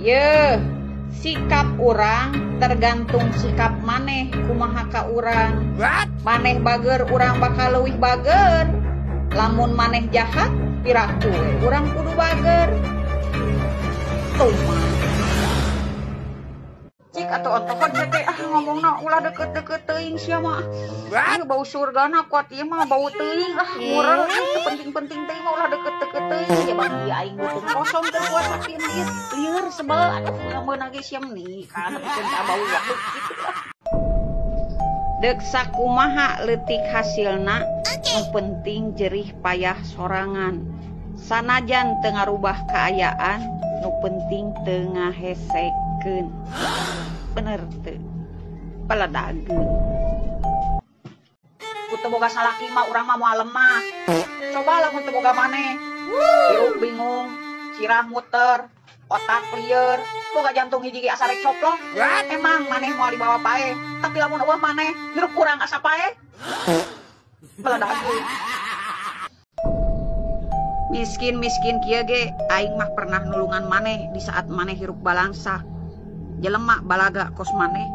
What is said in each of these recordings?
Yeuh, sikap urang tergantung sikap maneh kumaha ka urang. Maneh bager urang bakal leuwih bager. Lamun maneh jahat piraku we urang kudu bager. Tuh mah. Cik atuh ontohon sia teh ah ngomongna ulah deket-deket teuing sia mah. Ieu bau surgana kuat ieu mah bau teuing ah murel teu penting-penting teuing mah ulah deket-deket teuing ya bang ieu aing beuteung kosong teu kuat sakieu ieu lieur sebel aduh ngameunang ge sia meni kana nepikeun ka bau waktu kitu ah. Deuk sakumaha leutik hasilna nu penting jerih payah sorangan. Sanajan teu ngarubah kaayaan nu penting teu ngahesekeun. Bener teu? Peledageun. Ku teu boga salaki mah urang mah moal lemah. Coba lamun teu boga maneh. Hirup bingung, sirah muter, otak lieur, boga jantung hiji ge asa rek coplok. Emang maneh moal dibawa paeh, tapi lamun eueuh maneh hirup kurang asa paeh. Peledageun. Miskin-miskin kieu ge aing mah pernah nulungan maneh di saat maneh hirup balangsa. Jelema balaga kos maneh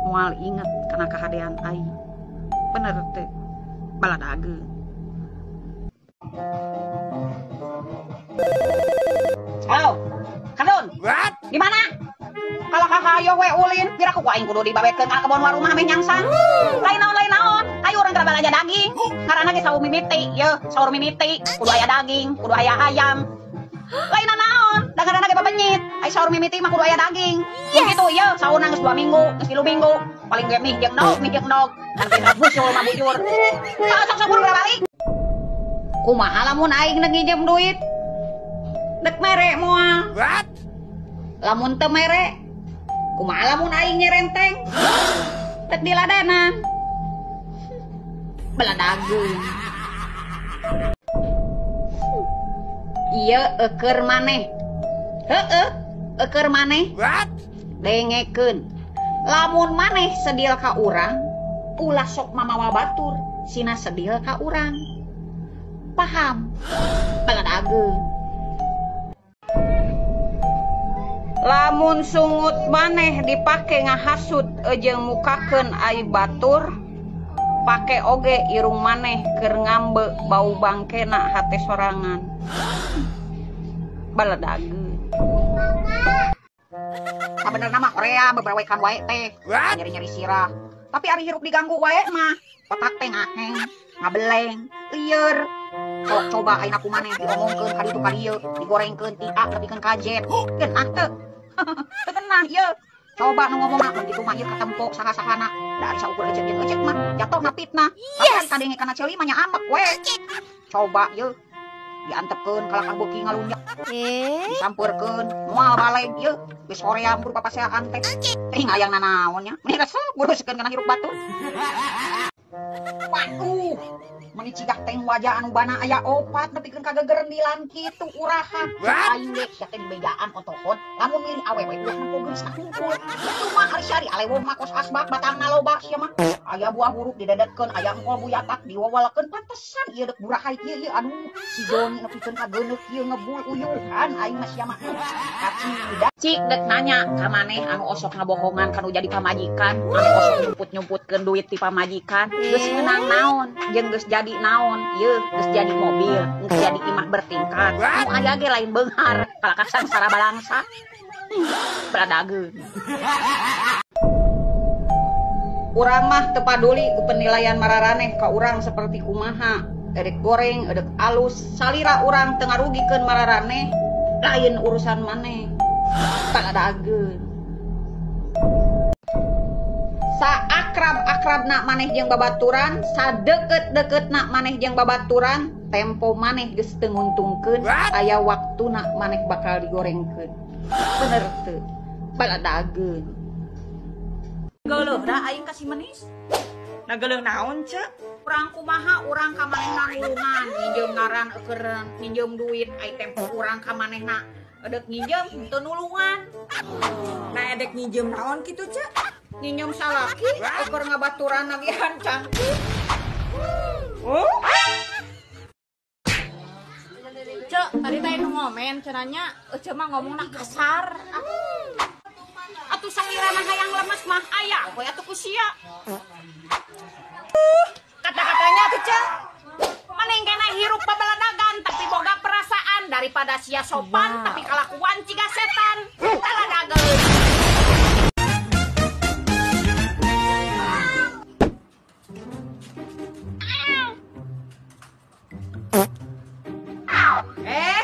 moal inget kana kahadean aing. Bener teu? Baladageun. Halo, Kardun. Di mana? Kalau kakak ayo we ulin, piraku ku aing kudu dibabetkeun ka kebon warumah meh nyangsang. Lain naon lain naon. Ayo urang geura balanja daging. Ngaranna ge saur mimiti, yeuh, saur mimiti, kudu aya daging, kudu aya ayam. Lain naon, da ngaranna ge babenyit. Ai saur mimiti mah kudu aya daging. Yes. Gitu yeuh, saurna geus 2 minggu, geus 3 minggu. Paling ge mie jeung endog, mie jeung endog. Kan geus busul mah bujur. Sok sok buru balik. Kumaha lamun aing deuk nginjem duit? Dek mere moal. Lamun teu mere, kumaha lamun aing nyerenteng? Dek diladenan. Beladageun. Ieu eukeur maneh. Heueuh, eukeur maneh. Dengekeun. Lamun maneh sedil ka urang, ulah sok mamawa batur, sina sedil ka urang. Paham? Beladageun. Lamun sungut maneh dipake ngahasut jeung mukakeun ai batur, pake oge irung maneh keur ngambe bau bangkena hate sorangan. Beledageun. Sabenerna mah Korea bebrawekan wae teh, nyeri-nyeri sirah. Tapi ari hirup diganggu wae mah, otak teh ngaheng, ngabeleng, lieur. Sok coba ayeuna ku maneh diomongkeun ka ditu ka dieu, digorengkeun ti A nepikeun ka Z. Geunah teu? Teu geunah ieu. Coba nu ngomong mah kitu mah ieu katempo saha-sahana. Da ari saukur ecek jeung ecek mah jatohna fitnah. Tapi kadenge kana ceuli mah nya amek we. Coba ieu diantepkeun kalakah beuki ngalunjak. Disampeurkeun moal baleg ieu geus hoream buru papaseaan teh. Teh hayang nanaon nya. Meni resep buruskeun kana hirup batur. Waduh, meni cigah teng wajah anu bana aya opat nepikeun ka gegerendilan kitu urahan. Aing ge sia teh dibejaan otohon, lamun milih awewe ulah nempo geulis hungkul. Kitu mah ari syari aleweuh mah kos asbak batangna loba sia mah. Aya buah buruk didedetkeun, aya engkol buyatak diwawalekeun pantesan ieu deuk burahay kieu ieu aduh si Joni nepikeun ka geuneuk ieu ngebul uyuhan aing mah sia mah. Kacida. Cik deuk nanya ka maneh anu osok ngabohongan kanu jadi pamajikan, anu osok nyumput-nyumputkeun duit ti pamajikan. Geus meunang naon jeung geus jadi naon yeuh geus jadi mobil geus jadi imah bertingkat nu aya ge lain beunghar kalakah sangsara balangsa. Baladageun. Urang mah teu paduli ku penilaian mararaneh ka urang seperti kumaha, edek goreng edek alus salira urang teu ngarugikeun mararaneh lain urusan maneh. Baladageun. Saakrab-akrabna maneh jeung babaturan, sadeukeut-deukeutna maneh jeung babaturan, tempo maneh geus teu nguntungkeun, aya waktuna maneh bakal digorengkeun. Bener teu? Baladageun. Geuleuh da aing ka si Menis. Nah geuleuh naon ce? Urang kumaha urang ka manehna nulungan, nginjeum ngaran eukeun nginjeum duit, ai tempo urang ka manehna edek nginjeum teu nulungan. Nah edek nginjeum naon kitu ce? Nginjeum salaki eukeun ngabaturan nagihan cangkir. Oh? Cek, Tadi teh nu ngomen cenanya ece mah ngomongna kasar. Atuh sakirana hayang lemes mah aya we atuh ku sia. Kata-katanya tuh Cek. Maneh kena hirup pabeladagan tapi boga perasaan daripada sia sopan tapi kalakuan ciga setan. Taladageun.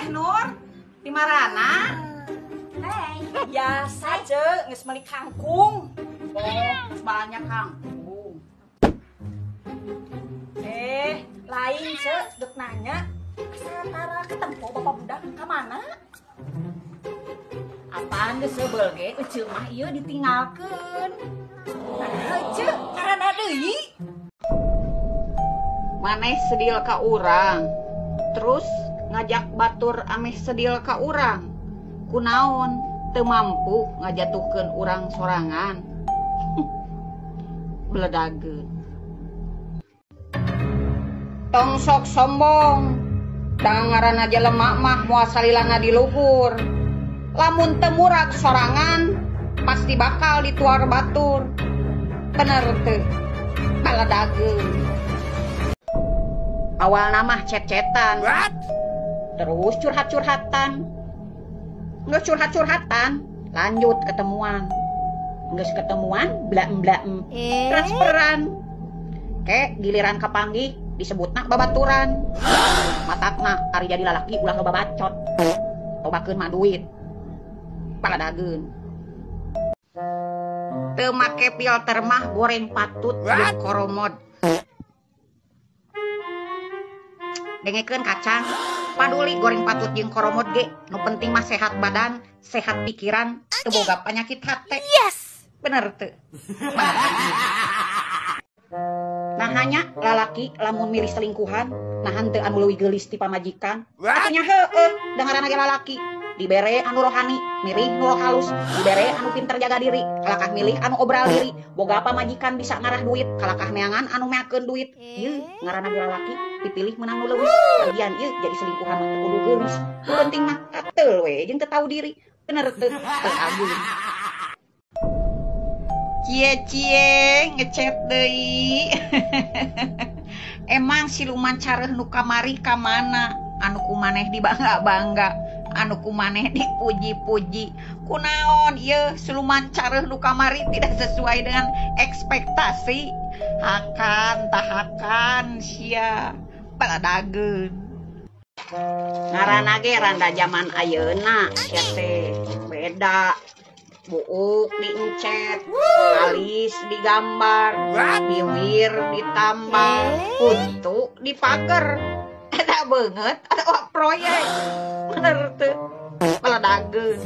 Nur, di marana? Biasa Cek, geus meuli kangkung. Oh, geus balanja kangkung. Lain Cek, dek nanya. Asa tara ketempo bapak budak ka mana? Apaan geus seubel ge, eceu mah ieu ditinggalkeun. Nah, Cek, karana deui. Maneh sedil ka urang. Terus ngajak batur ameh sedil ka urang. Kunaon teu mampu ngajatuhkeun urang sorangan. Beledageun. Tong sok sombong. Da ngaranna jelema mah moal salilana di luhur. Lamun teu murag sorangan pasti bakal dituar batur. Bener teu? Beledageun. Awalna mah cet-cetan. Terus curhat-curhatan. Nggak curhat-curhatan, lanjut ketemuan. Nggak ketemuan, bla-bla transferan. Ke giliran kapanggih disebutna babaturan. Matakna ari jadi lalaki ulah loba bacot. Tobakeun mah duit. Paladageun. Teu make filter mah goreng patut jeung koromod. Dengekeun kacang. Paduli goreng patut jeung koromod ge, nu penting mah sehat badan, sehat pikiran, teu boga penyakit hate. Yes. Bener teu? Nah hanya lalaki lamun milih selingkuhan, nahan teu anu leuwih geulis ti pamajikan. Atuh nya heueuh, da ngaranna ge lalaki. Dibere anu rohani, milih nu halus, dibere anu pinter jaga diri, kalakah milih anu obral diri, boga pamajikan bisa ngarah duit, kalakah neangan anu meakeun duit. Ieu ngaranna ge lalaki dipilih menang nu leuwih. Lagian ieu jadi selingkuhan mah teu kudu geulis. Nu penting mah kateul we jeung teu tahu diri. Bener teu? Teu agung. Cie-cie ngechat deui. Emang siluman careuh nu kamari ka mana? Anu ku maneh dibangga-bangga, anu ku maneh dipuji-puji. Kunaon ieu siluman careuh nu kamari tidak sesuai dengan ekspektasi. Hakan tahakan sia paladageun. Ngaranna ge randa jaman ayeuna sia teh beda. Buuk diencet, alis digambar, biwir ditambah, kuntu dipager. Eta beungeut atawa proyek. Bener teu? Paladageun.